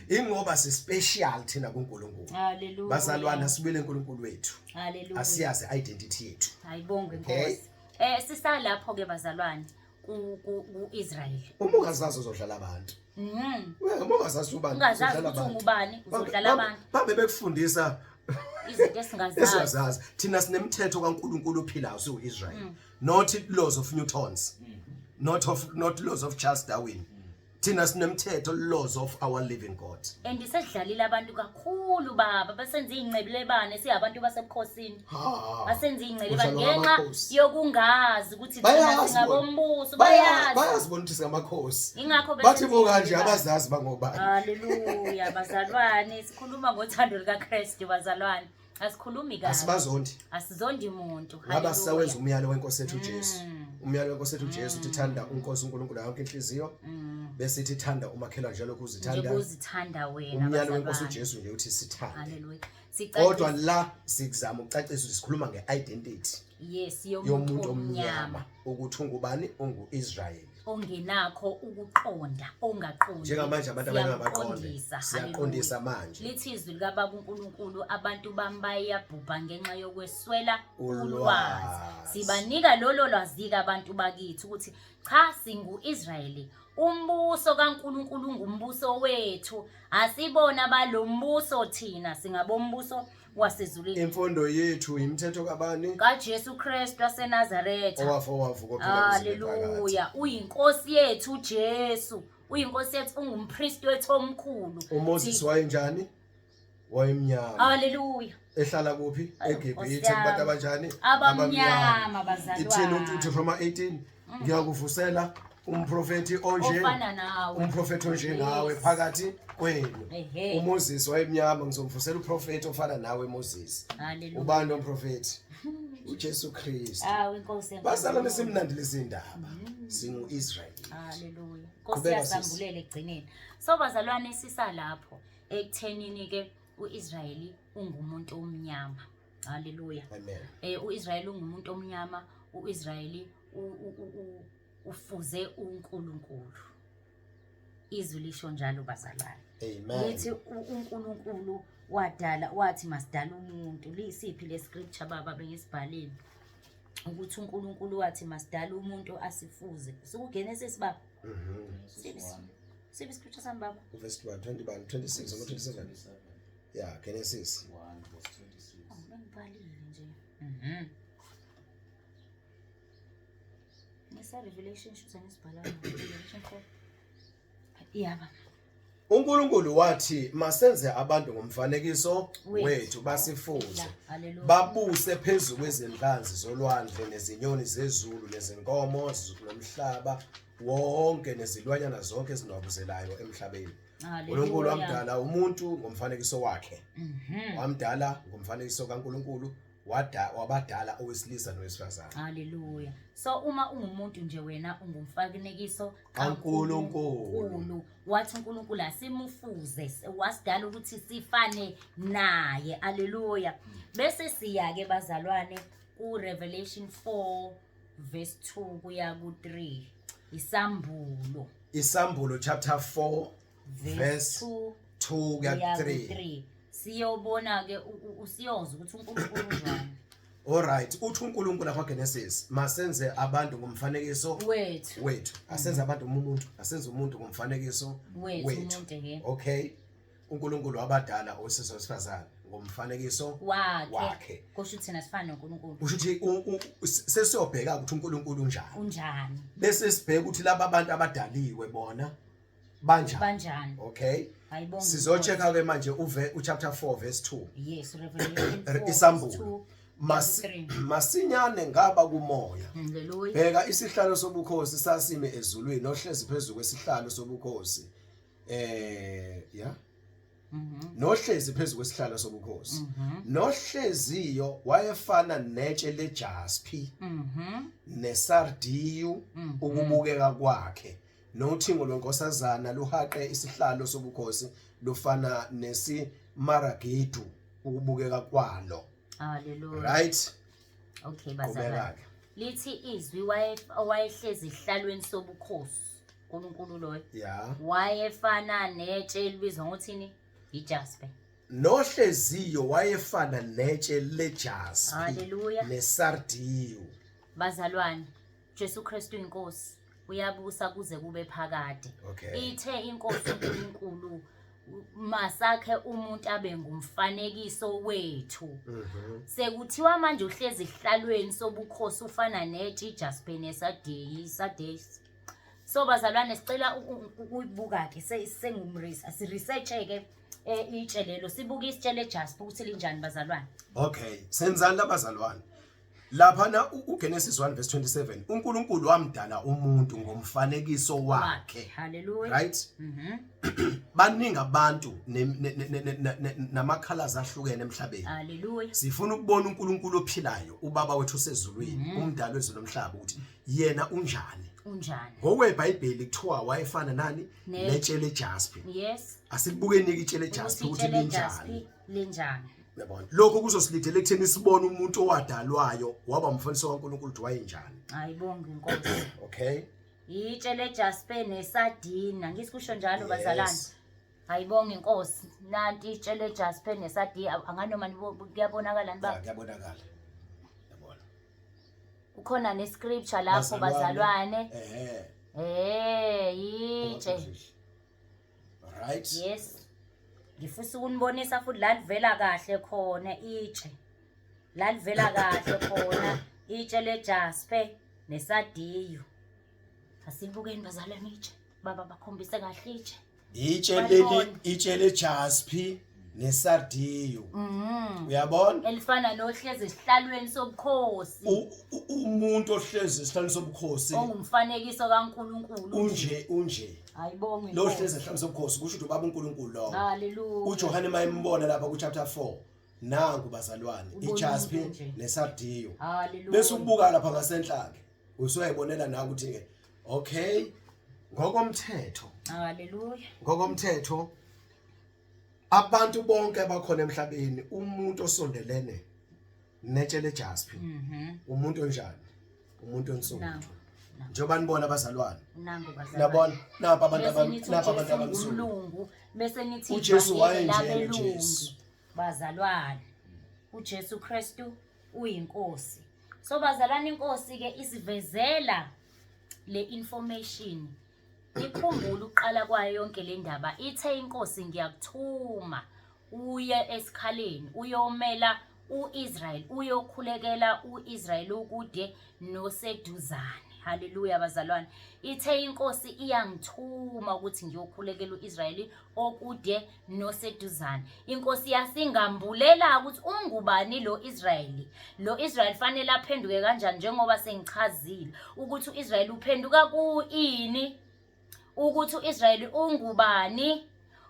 [SPEAKER 1] Ingoba si special thina kuNkulunkulu.
[SPEAKER 2] Hallelujah.
[SPEAKER 1] Bazalwane, asibuyele eNkulunkulu wethu.
[SPEAKER 2] Hallelujah.
[SPEAKER 1] Asiyazi identity yethu.
[SPEAKER 2] Ayibongwe
[SPEAKER 1] Okay.
[SPEAKER 2] Nkosi. Sisalapho ke bazalwane ku Israel.
[SPEAKER 1] Uma ungazazi uzodlala abantu. Uma ungazazi ubani,
[SPEAKER 2] Ungazazi
[SPEAKER 1] uzodlala
[SPEAKER 2] ukuthi
[SPEAKER 1] abantu.
[SPEAKER 2] ungubani, uzodlala abantu.
[SPEAKER 1] Babe bekufundisa
[SPEAKER 2] izinto esingazazi.
[SPEAKER 1] Esingazazi. Thina sinemthetho kaNkulunkulu ophilayo siuIsrael. Not laws of Newtons. Not laws of Charles Darwin. Thina sinemthetho, laws of our living God.
[SPEAKER 2] And sesidlalile abantu kakhulu baba, basenza ingcebelebane singabantu basebukhosini. Basenza ingcebelebane
[SPEAKER 1] Kudlalwa
[SPEAKER 2] ngenxa
[SPEAKER 1] ngamakhosi.
[SPEAKER 2] yokungazi ukuthi thina
[SPEAKER 1] Bayazi
[SPEAKER 2] singabombuso,
[SPEAKER 1] bona.
[SPEAKER 2] bayazi.
[SPEAKER 1] Bayazi bona ukuthi singamakhosi.
[SPEAKER 2] Ingakho
[SPEAKER 1] Bathi
[SPEAKER 2] besenza
[SPEAKER 1] bo kanje
[SPEAKER 2] ingcebelebane.
[SPEAKER 1] abazazi bangobani.
[SPEAKER 2] Haleluya bazalwane, sikhuluma ngothando lukaKristu bazalwane. Asikhulumi kabi.
[SPEAKER 1] Asibazondi.
[SPEAKER 2] Asizondi muntu.
[SPEAKER 1] Ngaba sisawenza umyalo wenkosi yethu uJesu. Umyalo wenkosi ethu uJesu uthi thanda uNkosi uNkulunkulu yonke inhliziyo bese ithi thanda umakhelwane njengalokhu uzithanda.
[SPEAKER 2] Njengoba uzithanda wena.
[SPEAKER 1] Umyalo wenkosi
[SPEAKER 2] bazalwane.
[SPEAKER 1] uJesu nje uthi sithande.
[SPEAKER 2] Hallelujah.
[SPEAKER 1] Kodwa
[SPEAKER 2] Sicacisa
[SPEAKER 1] la sikuzama ukucacisa ukuthi sikhuluma nge-identity
[SPEAKER 2] yes
[SPEAKER 1] yomuntu
[SPEAKER 2] yomuntu
[SPEAKER 1] omnyama
[SPEAKER 2] omnyama
[SPEAKER 1] ukuthi ungubani ungu-Israyeli.
[SPEAKER 2] ongenakho ukuqonda ongaqondi.
[SPEAKER 1] Njengamanje abantu abanye abaqonde.
[SPEAKER 2] Siyamqondisa,
[SPEAKER 1] Siyaqondisa
[SPEAKER 2] hallelujah.
[SPEAKER 1] manje.
[SPEAKER 2] Lithi izwi likaBaba uNkulunkulu abantu bami bayabhubha ngenxa yokweswela
[SPEAKER 1] Ulwazi.
[SPEAKER 2] ulwazi. Sibanika lolo lwazi-ke abantu bakithi ukuthi cha singu-Israyeli. Umbuso kaNkulunkulu ungumbuso wethu. Asibona balombuso thina singabombuso wasezulwini.
[SPEAKER 1] Imfundo yethu imithetho kabani?
[SPEAKER 2] KaJesu Kristu waseNazaretha.
[SPEAKER 1] Owafa wavuka ophila kuze kube phakade.
[SPEAKER 2] Haleluya. Uyinkosi yethu uJesu. Uyinkosi yethu ungumpristi wethu omkhulu.
[SPEAKER 1] uMoses wayenjani? Wayemnyama.
[SPEAKER 2] Haleluya.
[SPEAKER 1] Ehlala kuphi?
[SPEAKER 2] Ayo,
[SPEAKER 1] eGibhithe
[SPEAKER 2] Nkosi yami.
[SPEAKER 1] kubantu abanjani?
[SPEAKER 2] Abamnyama bazalwane.
[SPEAKER 1] Ithini uDeuteronomy 18? Ngiyakuvusela umprofethi onje
[SPEAKER 2] Ofana nawe.
[SPEAKER 1] umprofethi onjengawe
[SPEAKER 2] Yes.
[SPEAKER 1] phakathi kwenu.
[SPEAKER 2] Ehhe.
[SPEAKER 1] uMoses wayemnyama ngizomvusela uprofethi ofana nawe Moses.
[SPEAKER 2] Haleluya.
[SPEAKER 1] Ubani lo mprofethi? uJesu Kristu.
[SPEAKER 2] Awu inkosi yenkosi.
[SPEAKER 1] Bazalwane simnandi lezi ndaba. Singu-Israyeli.
[SPEAKER 2] Haleluya. Nkosi
[SPEAKER 1] Qhubeka, sis.
[SPEAKER 2] yasambulela ekugcineni. So bazalwane sisalapho ekuthenini ke uIsrayeli ungumuntu omnyama. Haleluya.
[SPEAKER 1] Amen.
[SPEAKER 2] UIsrayeli ungumuntu omnyama, uIsrayeli ufuze uNkulunkulu. Izwi lisho njalo bazalwane.
[SPEAKER 1] Amen.
[SPEAKER 2] Lithi uNkulunkulu wadala wathi masidala umuntu. Lisiphi le scripture baba bengisibhalile? Ukuthi uNkulunkulu wathi masidala umuntu asifuze. SikuGenesis baba. Siphi scripture sami baba?
[SPEAKER 1] Verse 1, 20, 26 noma 27. Yeah, Genesis.
[SPEAKER 3] 1 verse 26.
[SPEAKER 2] Oh, bengibhalile nje. Ngisa Revelation shutha ngisibhalanga. Revelation 4. Yaba.
[SPEAKER 1] uNkulunkulu wathi masenze abantu ngomfanekiso
[SPEAKER 2] Wethu.
[SPEAKER 1] wethu basifuze.
[SPEAKER 2] Hallelujah.
[SPEAKER 1] Babuse phezu kwezinhlanzi zolwandle nezinyoni zezulu nezinkomo nomhlaba wonke nezilwanyana zonke ezinwabuzelayo emhlabeni. uNkulunkulu wamdala umuntu ngomfanekiso wakhe. Wamdala ngomfanekiso kaNkulunkulu wabadala owesilisa nowesifazane.
[SPEAKER 2] Hallelujah. So uma ungumuntu nje wena ungumfanekiso
[SPEAKER 1] kaNkulunkulu.
[SPEAKER 2] Wathi uNkulunkulu asimufuze, wasidala ukuthi sifane naye. Hallelujah. Bese siya ke bazalwane ku Revelation 4 verse 2 kuya ku 3. Isambulo.
[SPEAKER 1] Isambulo chapter 4 verse
[SPEAKER 2] 2
[SPEAKER 1] 2 kuya
[SPEAKER 2] kuya ku
[SPEAKER 1] 3.
[SPEAKER 2] 3. Siyobona ke usiyozwa ukuthi uNkulunkulu unjani.
[SPEAKER 1] Alright, uthi uNkulunkulu lapha Genesis, masenze abantu ngomfanekiso
[SPEAKER 2] wethu.
[SPEAKER 1] Wethu. Asenze abantu umuntu, asenze umuntu ngomfanekiso
[SPEAKER 2] wethu.
[SPEAKER 1] Wethu.
[SPEAKER 2] Umuntu ke.
[SPEAKER 1] Okay. uNkulunkulu wabadala owesilisa wesifazane ngomfanekiso
[SPEAKER 2] wakhe.
[SPEAKER 1] Wakhe.
[SPEAKER 2] Kusho ukuthi thina sifana noNkulunkulu.
[SPEAKER 1] Kusho ukuthi sesiyobheka ukuthi uNkulunkulu unjani.
[SPEAKER 2] Unjani.
[SPEAKER 1] Bese sibheka ukuthi laba abantu abadaliwe bona banjani.
[SPEAKER 2] Banjani.
[SPEAKER 1] Okay.
[SPEAKER 2] Ayibonge.
[SPEAKER 1] Sizochecka ke manje uve uchapter 4 verse 2.
[SPEAKER 2] Yes, Revelation 4.
[SPEAKER 1] Isambulo.
[SPEAKER 2] Verse 2.
[SPEAKER 1] Masinyane ngaba kumoya.
[SPEAKER 2] Hallelujah.
[SPEAKER 1] Bheka isihlalo sobukhosi sasime ezulwini nohlezi phezulu kwesihlalo sobukhosi. Yeah. Nohlezi phezulu kwesihlalo sobukhosi. Nohleziyo wayefana netshe lejaspi. Nesardiyu ukubukeka kwakhe. Nothingo lwenkosazana luhaqe isihlalo sobukhosi lufana nesimaragidu ukubukeka kwalo.
[SPEAKER 2] Hallelujah.
[SPEAKER 1] Right?
[SPEAKER 2] Okay bazalwane.
[SPEAKER 1] Qhubeka-ke.
[SPEAKER 2] Lithi izwi wayehlezi esihlalweni sobukhosi. uNkulunkulu loyo.
[SPEAKER 1] Yeah.
[SPEAKER 2] Wayefana netshe elibizwa ngokuthini? Ijasper.
[SPEAKER 1] Nohleziyo wayefana netshe lejaspi.
[SPEAKER 2] Hallelujah.
[SPEAKER 1] Nesardiyu.
[SPEAKER 2] Bazalwane, Jesu Kristu inkosi uyabusa kuze kube phakade.
[SPEAKER 1] Okay.
[SPEAKER 2] Ithe inkosi uNkulunkulu masakhe umuntu abe ngumfanekiso wethu. Sekuthiwa manje uhlezi esihlalweni sobukhosi ufana netshe ijasper nesardiyu, sardiyu. So bazalwane sicela ukuyibuka ke sengumrisa siresearch ke itshe lelo sibuke isitshe lejasper ukuthi linjani bazalwane.
[SPEAKER 1] Okay, senzani labazalwane? Laphana uGenesis 1 verse 27 uNkulunkulu wamdala umuntu ngomfanekiso wakhe.
[SPEAKER 2] Hallelujah.
[SPEAKER 1] Right? Baningi abantu namakhala ahlukene emhlabeni.
[SPEAKER 2] Hallelujah.
[SPEAKER 1] Sifuna ukubona uNkulunkulu ophilayo, uBaba wethu osezulwini, umdali wezulu nomhlaba ukuthi yena unjani.
[SPEAKER 2] Unjani?
[SPEAKER 1] NgokweBhayibheli kuthiwa wayefana nani? Netshe lejaspi.
[SPEAKER 2] Yes.
[SPEAKER 1] Asilibukeni-ke itshe lejaspi
[SPEAKER 2] Ukuthi
[SPEAKER 1] ukuthi
[SPEAKER 2] itshe
[SPEAKER 1] linjani.
[SPEAKER 2] lejaspi linjani.
[SPEAKER 1] Uyabona? Lokho kuzosilidela ekutheni sibone umuntu owadalwayo waba umfaniso kaNkulunkulu ukuthi wayenjani.
[SPEAKER 2] Ayibonge inkosi.
[SPEAKER 1] Okay?
[SPEAKER 2] Itshe lejaspe nesadina. Ngisikusho njalo bazalwane.
[SPEAKER 1] Yes.
[SPEAKER 2] Ayibonge inkosi. Nanti itshe lejaspe nesadina. Anganoma kuyabonakala
[SPEAKER 1] Ya,
[SPEAKER 2] niba
[SPEAKER 1] kuyabonakala. Yabona.
[SPEAKER 2] kukhona nescripture lapho bazalwane.
[SPEAKER 1] Ehhe.
[SPEAKER 2] Itshe.
[SPEAKER 1] Right?
[SPEAKER 2] Yes. Ngifisa ukunibonisa futhi la livela kahle khona itshe. La livela kahle khona itshe lejaspe nesadiyo. Asibukeni bazalwane itshe. Baba bakhombise kahle itshe.
[SPEAKER 1] Itshe leli itshe lejaspi nesardiyo. Uyabona?
[SPEAKER 2] Elifana nohlezi esihlalweni sobukhosi.
[SPEAKER 1] Umuntu ohlezi esihlalweni sobukhosi
[SPEAKER 2] Ongumfanekiso kaNkuluNkulu.
[SPEAKER 1] Unje unje.
[SPEAKER 2] Ayibonge.
[SPEAKER 1] Lo hlezi esihlalweni sobukhosi kusho ukuthi ubaba uNkulunkulu lowo.
[SPEAKER 2] Hallelujah.
[SPEAKER 1] uJohane mayembona lapha ku chapter 4 nangu bazalwane
[SPEAKER 2] Ubona
[SPEAKER 1] ijaspi
[SPEAKER 2] umuntu nje.
[SPEAKER 1] nesardiyo.
[SPEAKER 2] Hallelujah.
[SPEAKER 1] Bese ubuka lapha ngasenhla ke usuyayibonela nawe ukuthi ke okay ngokomthetho
[SPEAKER 2] Hallelujah.
[SPEAKER 1] ngokomthetho abantu bonke abakhona emhlabeni umuntu osondelene netshe lejaspi umuntu onjani umuntu onsundu
[SPEAKER 2] Nangu.
[SPEAKER 1] njengoba nibona abazalwane
[SPEAKER 2] Nangu bazalwane.
[SPEAKER 1] nabona napa abantu
[SPEAKER 2] Bese nithi
[SPEAKER 1] napa abantu
[SPEAKER 2] uJesu
[SPEAKER 1] abamsundu
[SPEAKER 2] ngumlungu bese nithi
[SPEAKER 1] uJesu
[SPEAKER 2] ivangeli
[SPEAKER 1] wayenjena
[SPEAKER 2] labelungu.
[SPEAKER 1] uJesu.
[SPEAKER 2] Bazalwane uJesu Kristu uyinkosi. So bazalwane inkosi ke isivezela le information. Ikhumbule ukuqala kwayo yonke le ndaba ithe inkosi ngiyakuthuma uye esikhaleni uyomela uIsrael uyokhulekela uIsrael ukude noseduzane. Haleluya bazalwane. Ithe inkosi iyangithuma ukuthi ngiyokhulekela uIsrael okude noseduzane. Inkosi yasingambulela ukuthi ungubani lo Israel. Lo Israel fanele aphenduke kanjani njengoba sengichazile ukuthi uIsrael uphenduka kuini, ukuthi uIsrael ungubani,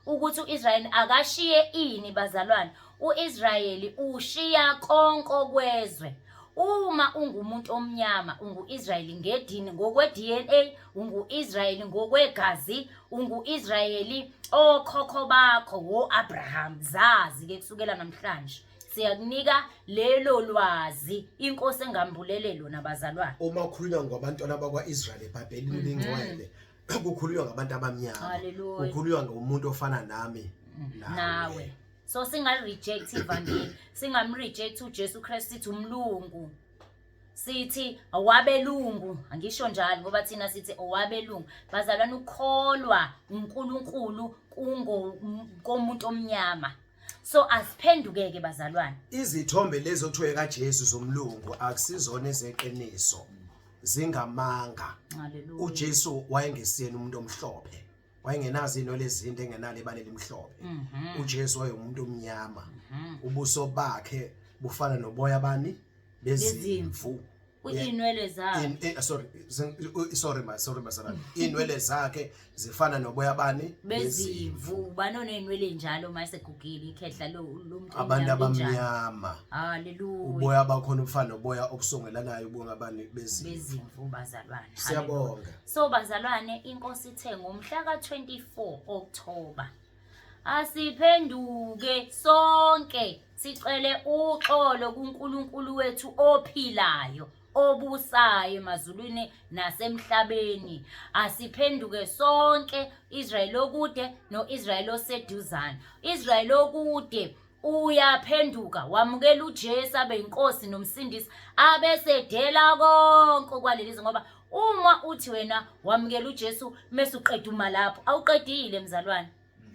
[SPEAKER 2] ukuthi uIsrael akashiye ini bazalwane. uIsrael ushiya konke okwezwe. Uma ungumuntu omnyama unguIsrael ngedini ngokwe DNA, unguIsrael ngokwegazi, unguIsrael okhokho bakho woAbraham. Zazi ke kusukela namhlanje siyakunika lelo lwazi inkosi engambulele lona bazalwane.
[SPEAKER 1] Uma kukhulunywa ngabantwana bakwaIsrael eBhayibhelini lingcwele kukhulunywa ngabantu abamnyama.
[SPEAKER 2] Hallelujah.
[SPEAKER 1] Kukhulunywa ngomuntu ofana nami
[SPEAKER 2] nawe. So singa reject ivangeli, singamreject uJesu Christ sithi umlungu. Sithi awabelungu, angisho njalo ngoba thina sithi owabelungu. Bazalwane ukholwa uNkulunkulu kungo komuntu omnyama. So asiphendukeke bazalwane.
[SPEAKER 1] Izithombe lezi othiwe kaJesu zomlungu akusizona ezeqiniso. Zingamanga.
[SPEAKER 2] Hallelujah.
[SPEAKER 1] uJesu wayengesiyena umuntu omhlophe. Wayengenazo inwele ezinde engenalo ibala elimhlophe. uJesu wayengumuntu omnyama. Ubuso bakhe bufana noboya bani bezimvu.
[SPEAKER 2] Inwele zakhe.
[SPEAKER 1] Sorry, sorry ma, sorry bazalwane. Inwele zakhe zifana noboya bani
[SPEAKER 2] bezimvu. Banonenwele njalo mase gugile ikhehla lo muntu
[SPEAKER 1] Abantu abamnyama.
[SPEAKER 2] Hallelujah.
[SPEAKER 1] Uboya bakhona ubufana noboya obusongelanayo ubungabani bezimvu.
[SPEAKER 2] Bezimvu bazalwane.
[SPEAKER 1] Siyabonga.
[SPEAKER 2] So bazalwane inkosi ithe ngomhla ka24 October asiphenduke sonke sicele uxolo kuNkulunkulu wethu ophilayo obusayo emazulwini nasemhlabeni. Asiphenduke sonke, Israel okude noIsrael oseduzane. Israel okude uyaphenduka wamukela uJesu abe inkosi nomsindisi abesedela konke kwaleli ngoba uma uthi wena wamukela uJesu mase uqeda uma lapho awuqedile mzalwane,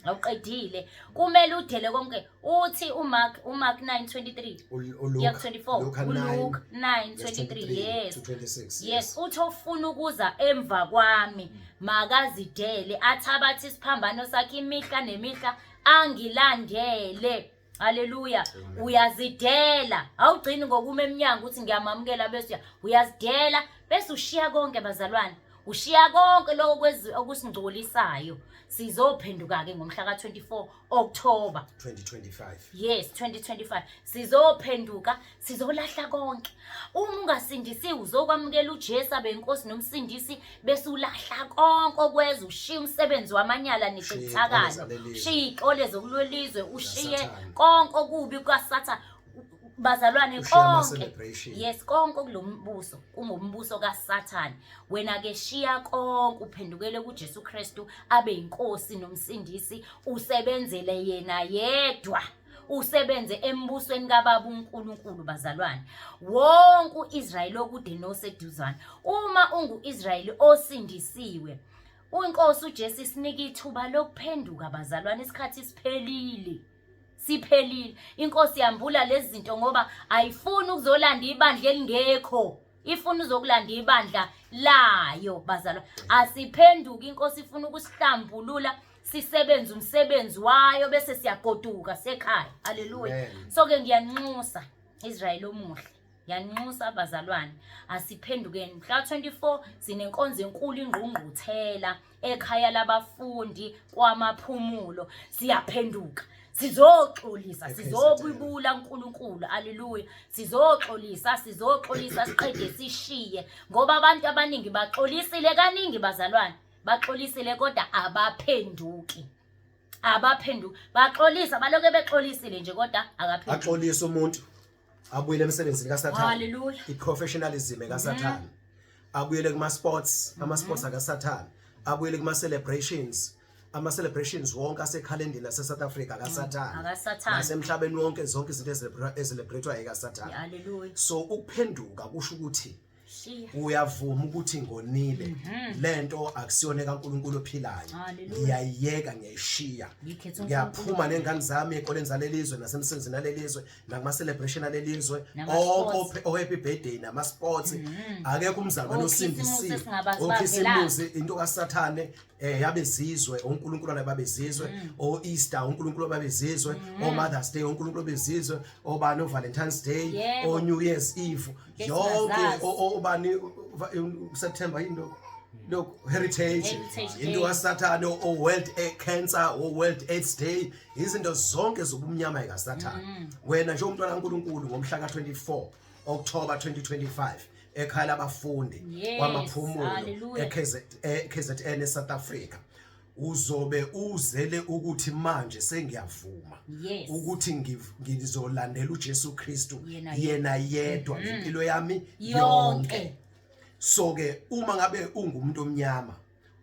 [SPEAKER 2] awuqedile, kumele udele konke. Uthi uMark 9:23
[SPEAKER 1] uLuke
[SPEAKER 2] 24 uLuke 9:23 yes
[SPEAKER 1] 26
[SPEAKER 2] yes uthi ofuna ukuza emva kwami makazidele athabathe isiphambano sakhe imihla nemihla angilandele. Haleluya. Uyazidela. Awugcini ngokuma emnyango uthi ngiyamamukela bese uyazidela bese ushiya konke bazalwane. Ushiya konke lokho kwezi okusingcolisayo. Sizophenduka ke ngomhla ka-24 October
[SPEAKER 1] 2025.
[SPEAKER 2] Yes, 2025. Sizophenduka, sizolahla konke. Uma ungasindisiwe uzokwamukela uJesu abe inkosi nomsindisi bese ulahla konke okweza ushiye umsebenzi wamanyala nesithakalo. Ushiye iy'kole zokulwelizwe, ushiye konke okubi kukaSathane. Bazalwane konke. Yes, konke okulombuso kungumbuso kaSathane. Wena ke shiya konke uphendukele kuJesu Kristu abe inkosi nomsindisi usebenzele yena yedwa. Usebenze embusweni kaBaba uNkulunkulu bazalwane. Wonke uIsrayeli okude noseduzane. Uma unguIsrayeli osindisiwe, uNkosi uJesu isinika ithuba lokuphenduka bazalwane, isikhathi siphelile. Siphelile. Inkosi yambula lezi zinto ngoba ayifuni ukuzolanda ibandla elingekho. Ifuna uzokulanda ibandla layo bazalwane. Asiphenduke, inkosi ifuna ukusihlambulula sisebenze umsebenzi wayo bese siyagoduka sekhaya. Haleluya. So ke ngiyanxusa Israel omuhle. Ngiyanxusa abazalwane asiphendukeni. Mhla 24 sinenkonzo enkulu ingqungquthela ekhaya labafundi kwamaphumulo. Siyaphenduka. Sizoxolisa, sizobibula uNkulunkulu. Haleluya. Sizoxolisa, sizoxolisa siqede sishiye ngoba abantu abaningi baxolisile kaningi bazalwane. Baxolisile kodwa abaphenduki. Abaphenduki. Baxolisa, baloke bexolisile nje kodwa akaphenduki.
[SPEAKER 1] Axolisa umuntu abuyele emsebenzini kaSathane.
[SPEAKER 2] Hallelujah.
[SPEAKER 1] I-professionalism ekaSathane. Abuyele kuma sports, ama sports akaSathane. Abuyele kuma celebrations. Ama celebrations wonke asekhalendeni lase South Africa akaSathane.
[SPEAKER 2] Akasathane.
[SPEAKER 1] Nasemhlabeni wonke zonke izinto ezelebrethwa ekaSathane.
[SPEAKER 2] Hallelujah.
[SPEAKER 1] So ukuphenduka kusho ukuthi
[SPEAKER 2] Shiya.
[SPEAKER 1] Uyavuma ukuthi ngonile. Lento akusiyona kaNkuluNkulu ophilayo.
[SPEAKER 2] Hallelujah.
[SPEAKER 1] Ngiyayiyeka ngiyayishiya.
[SPEAKER 2] Ngikhetha
[SPEAKER 1] Ngiyaphuma
[SPEAKER 2] uNkulunkulu.
[SPEAKER 1] nengane zami ezikoleni zalelizwe nasemsebenzini alelizwe nakuma celebration alelizwe
[SPEAKER 2] Nama-sports.
[SPEAKER 1] onke o happy birthday nama sports. Akekho umzalwane
[SPEAKER 2] Okhisimusi
[SPEAKER 1] osindisiwe.
[SPEAKER 2] esingabazi
[SPEAKER 1] Okhisimusi into kaSathane yabezizwe, oNkulunkulu babezizwe, o Easter oNkulunkulu babezizwe, o Mother's Day oNkulunkulu bezizwe, obani o Valentine's Day, o New Year's Eve, yonke obani September into lokho heritage, into kaSathane, o World Cancer, o World AIDS Day, izinto zonke zobumnyama ekaSathane. Wena nje umntwana kaNkulunkulu ngomhla ka24 October 2025 ekhaya labafundi kwamaphumulo eKZN eSouth Africa uzobe uzele ukuthi manje sengiyavuma ukuthi ngizolandela uJesu Kristu yena yedwa ngempilo yami yonke. So ke uma ngabe ungumuntu omnyama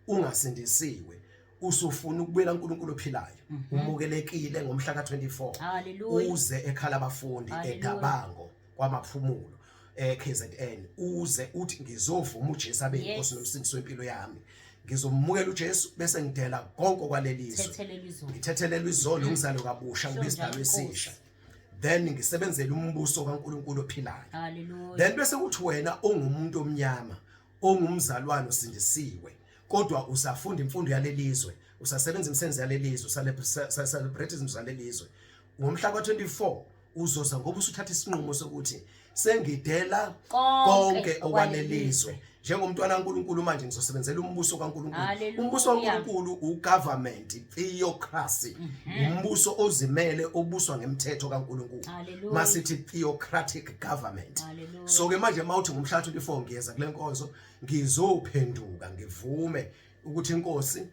[SPEAKER 1] ungasindisiwe usufuna ukubuyela uNkulunkulu ophilayo umukelekile ngomhla ka24 uze ekhala abafundi eDabango kwamaphumulo eKZN uze uthi ngizovuma uJesu abe inkosi nomsindisi wempilo yami, ngizomukela uJesu bese ngidela konke kwalelizwe, ngithethelelwe izono, ngizalwe kabusha ngibe isidalwa esisha, then ngisebenzele umbuso kaNkuluNkulu ophilayo. Then bese kuthi wena ungumuntu omnyama ongumzalwane osindisiwe kodwa usafunda imfundo yalelizwe, usasebenza imisebenzi yalelizwe, usacelebrate izinto zalelizwe, ngomhla ka24 uzoza ngoba usuthatha isinqumo sokuthi sengidela konke okwalelizwe njengomntwana kaNkuluNkulu, manje ngizosebenzela umbuso kaNkuluNkulu. Umbuso kaNkuluNkulu ugovernment theocracy, umbuso ozimele obuswa ngemthetho kaNkuluNkulu, masithi theocratic government. So ke manje mawuthi ngomhla 24 ngiyeza kule nkonzo ngizophenduka ngivume ukuthi inkosi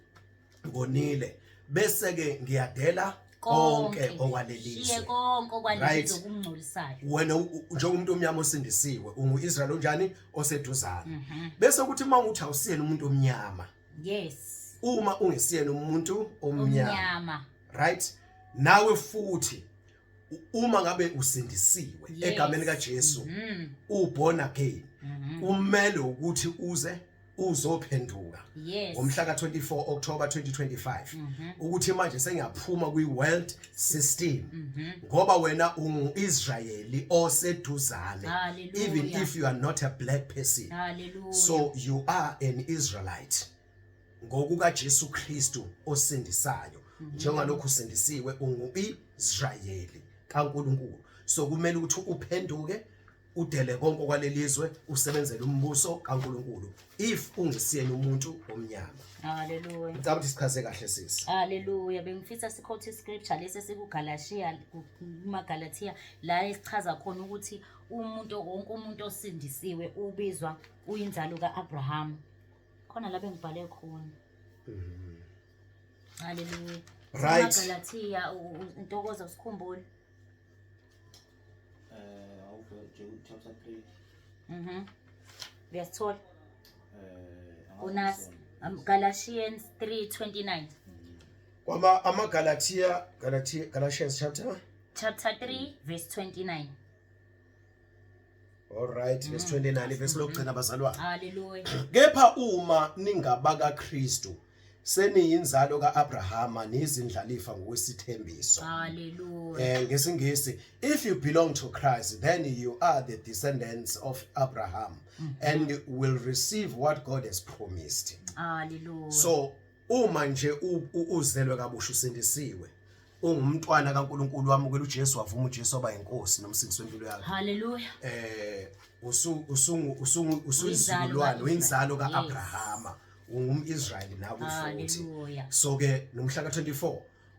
[SPEAKER 1] ngonile bese ke ngiyadela konke okwalelizwe,
[SPEAKER 2] konke okwalelizwe okungcolisayo.
[SPEAKER 1] Wena njengomuntu omnyama osindisiwe unguIsrael onjani oseduzane. Bese kuthi uma uthi awusiyena umuntu omnyama,
[SPEAKER 2] yes,
[SPEAKER 1] uma ungesiyena umuntu omnyama, right, nawe futhi uma ngabe usindisiwe egameni kaJesu, uborn again, kumele ukuthi uze uzophenduka ngomhla ka24 October 2025 ukuthi manje sengiyaphuma kwi world system, ngoba wena unguIsraeli oseduzane, even if you are not a black person. So you are an Israelite ngokuka Jesu Kristu osindisayo. Njengalokhu usindisiwe unguIsraeli. kaNkulunkulu. So kumele ukuthi uphenduke, udele konke kwalelizwe, usebenzele umbuso kaNkulunkulu if ungesiyena umuntu omnyama.
[SPEAKER 2] Haleluya.
[SPEAKER 1] Ngicabanga ukuthi sichaze kahle, sisi.
[SPEAKER 2] Haleluya. Bengifisa sikhothe iscripture lesi esikuGalashiya, kumaGalathiya, la esichaza khona ukuthi umuntu wonke, umuntu osindisiwe, ubizwa uyinzalo kaAbraham. Khona la bengibhale khona. Haleluya. KumaGalathiya, intokozo usikhumbule.
[SPEAKER 3] Awuve chapter 3.
[SPEAKER 2] Uyasithola? Unas Galatians 3:29.
[SPEAKER 1] Kwama amaGalathiya, Galatia, Galatians chapter
[SPEAKER 2] Chapter 3 verse 29.
[SPEAKER 1] All right, verse 29, verse lokugcina, bazalwane.
[SPEAKER 2] Haleluya.
[SPEAKER 1] Kepha uma ningabaka Kristu, seniyinzalo kaAbrahama, nizindlalifa ngokwesithembiso.
[SPEAKER 2] Haleluya.
[SPEAKER 1] NgesiNgisi, if you belong to Christ, then you are the descendants of Abraham and will receive what God has promised.
[SPEAKER 2] Haleluya.
[SPEAKER 1] So uma nje uzelwe kabusha, usindisiwe, ungumntwana kaNkulunkulu, wamukela uJesu, wavuma uJesu waba inkosi nomsindisi wempilo yakho,
[SPEAKER 2] Haleluya.
[SPEAKER 1] Usu usungu usungu usuyisizukulwane, uyinzalo kaAbrahama, ungumIsrayeli nawe futhi.
[SPEAKER 2] Haleluya.
[SPEAKER 1] So ke nomhla ka24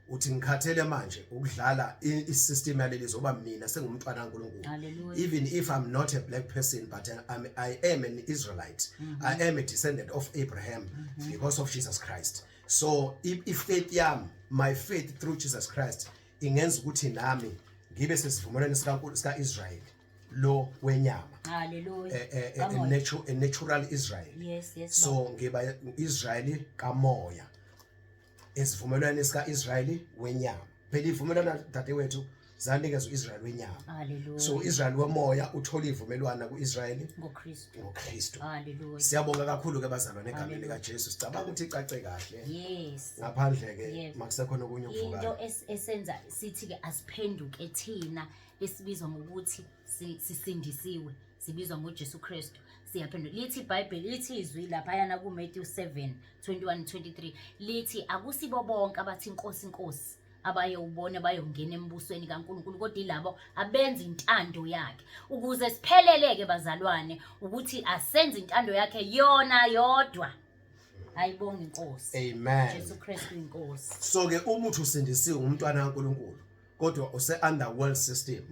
[SPEAKER 1] uthi ngikhathele manje ukudlala i-system yaleli, zoba mina sengumntwana kaNkulunkulu.
[SPEAKER 2] Haleluya.
[SPEAKER 1] Even if I'm not a black person, but I am an Israelite. I am a descendant of Abraham because of Jesus Christ. So if faith yami, my faith through Jesus Christ, ingenza ukuthi nami ngibe sesivumelwano sikaNkulunkulu sikaIsrael lo wenyama,
[SPEAKER 2] Haleluya.
[SPEAKER 1] a
[SPEAKER 2] Kamoya.
[SPEAKER 1] natural Israel.
[SPEAKER 2] Yes.
[SPEAKER 1] So ngiba Israeli kamoya esivumelwano sikaIsraeli wenyama. Phela ivumelwano, dadewethu, zanikezwa uIsrael wenyama.
[SPEAKER 2] Haleluya.
[SPEAKER 1] So uIsrael womoya uthola ivumelwano kuIsraeli
[SPEAKER 2] ngoKristu.
[SPEAKER 1] ngoKristu.
[SPEAKER 2] Haleluya.
[SPEAKER 1] Siyabonga kakhulu ke, bazalwane, egameni likaJesu. Sicabanga ukuthi icace kahle. Ngaphandle ke makusekhona okunye
[SPEAKER 2] Into
[SPEAKER 1] okuvukayo.
[SPEAKER 2] esenza sithi ke asiphenduke thina esibizwa ngokuthi sisindisiwe, sibizwa ngoJesu Kristu, siyaphenduka. Lithi iBhayibheli, lithi izwi laphayana kuMatthew 7:21 23, lithi akusibo bonke abathi "Inkosi, Inkosi" abayowubona bayongena embusweni kaNkulunkulu, kodwa ilabo abenza intando yakhe. Ukuze sipheleleke, bazalwane, ukuthi asenze intando yakhe yona yodwa. Ayibonge inkosi.
[SPEAKER 1] Amen.
[SPEAKER 2] Jesu Kristu inkosi.
[SPEAKER 1] So ke uma uthi usindisiwe, umntwana kaNkulunkulu, kodwa use under world system,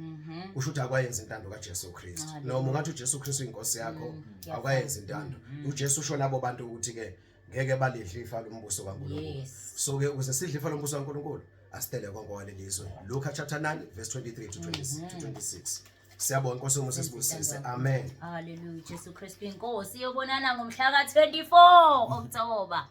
[SPEAKER 1] kusho ukuthi akwayenza intando kaJesu Kristu.
[SPEAKER 2] Hallelujah.
[SPEAKER 1] Noma ungathi uJesu Kristu inkosi yakho, akwayenza intando. UJesu usho labo bantu ukuthi ke ngeke balidle ifa lombuso kaNkulunkulu. So ke ukuze sidle ifa lombuso kaNkulunkulu, asitele konke walelizwe. Luka chapter 9 verse 23 to 26 to 26. Siyabonga, Inkosi yomusa sibusise. Amen.
[SPEAKER 2] Hallelujah. Jesu Kristu inkosi. Iyobonana ngomhla ka-24 October.